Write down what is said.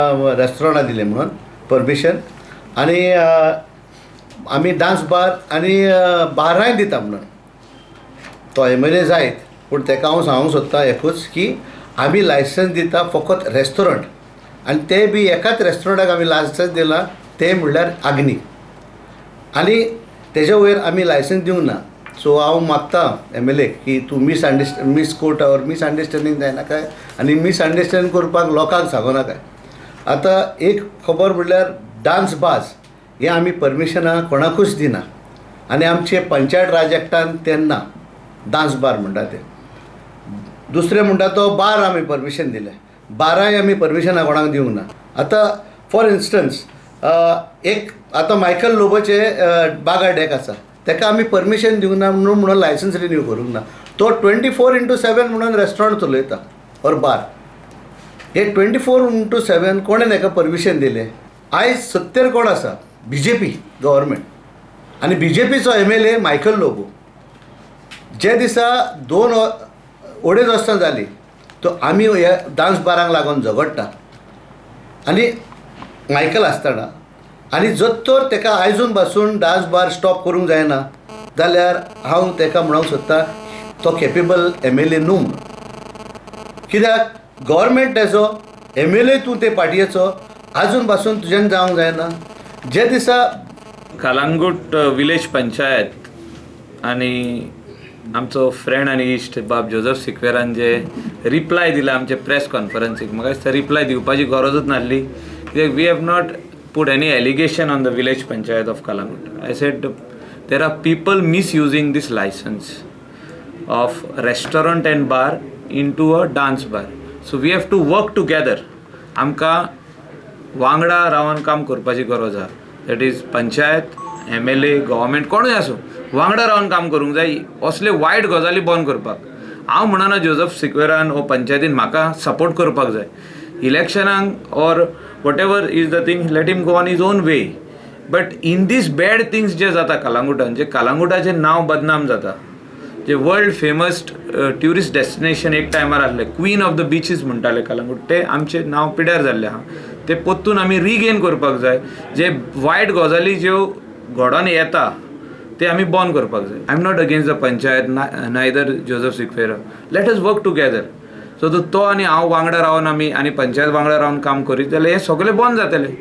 रेस्टॉरंटां दिलें म्हणून परमिशन आनी आमी डांस बार आनी बारांय दिता म्हणून. तो एमएलए जायत, पूण ताका हांव सांगूंक सोदता एकूच की आमी लायसन्स दिता फकत रेस्टॉरंट आनी ते बी एकाच रेस्टॉरंटाक आमी लायसन्स दिलां, तें म्हणल्यार आग्नी, आनी तेजे वयर आमी लायसन्स दिवंक ना. सो हांव मागता एमएलए की तूं मिसकोट ऑर मिसअंडरस्टँडींग जायनाकाय आनी मिसअंडरस्टँड करपाक लोकांक सांगू नाकाय. आतां एक खबर म्हणल्यार डांस बाज हें आमी परमिशनां कोणाकूच दिना आनी आमचे पंचायत राज एक्टान तें ना डांस बार म्हणटा तें. दुसरें म्हणटा तो बार आमी परमिशन दिलें, बाराय आमी परमिशनां कोणाक दिवंक ना. आतां फॉर इन्स्टन्स एक आतां मायकल लोबोचे बागा डॅक आसा, ताका आमी परमिशन दिवंक ना म्हणून म्हणून लायसन्स रिन्यू करूंक ना. तो 24x7 म्हणून रेस्टॉरंट चलयता ऑर बार. हे 24x7 कोणें ताका परमिशन दिलें? आयज सत्तेर कोण आसा? बीजेपी गव्हर्मेंट आनी बीजेपीचो एमएलए मायकल लोबो. जे दिसा दोन अडेज वर्सां जालीं तो आमी ह्या डांस बारांक लागून झगडटा आनी मायकल आसतना, आनी जर तर ताका आयजून पासून डांस बार स्टॉप करूंक जायना जाल्यार हांव ताका म्हणूंक सोदता तो केपेबल एमएलए न्हू म्हणून. कित्याक गव्हर्मेंट तेजो एमएलए तूं ते पार्टयेचो, आजून पासून तुज्यान जावंक जायना जे दिसा. कलांगूट विलेज पंचायत आनी आमचो फ्रेंड आनी इश्ट बाब जोजफ सिक्वेरान जे रिप्लाय दिला आमचे प्रेस कॉन्फरन्सीक, म्हाका दिसता रिप्लाय दिवपाची गरजूच नासली, कित्याक we have not put any allegation on the village panchayat of Calangute. I said there are people misusing this license of restaurant and bar into a dance bar. So we have to work together. आमकां वांगडा रावन काम करपाची गरज आहा. That is panchayat, MLA, government, कोणूय आसूं, वांगडा रावन काम करूंक जाय असले वायट गजाली बंद करपाक. हांव म्हणना जोजफ सिक्वेरान वो पंचायतीन म्हाका सपोर्ट करपाक जाय इलेक्शनाक or whatever is the thing, let him go on his own way, but in these bad things जे जाता कलांगुटान, जे कलांगुटाचें नांव बदनाम जाता, जे वर्ल्ड फेमस ट्युरिस्ट डेस्टिनेशन एक टायमार आसलें, क्वीन ऑफ the beaches म्हणटाले कलांगूट, ते आमचें नांव पिड्यार जाल्लें आहा. ते परतून आमी रिगेन करपाक जाय. जे वायट गजाली ज्यो घडोन येता ते आमी बंद करपाक जाय. I am not against the panchayat, neither Joseph Sequeira. Let us work together. So तो आनी हांव वांगडा रावन, आमी आनी पंचायत वांगडा रावन काम करीत जाल्यार हें सगळें बंद जातलें.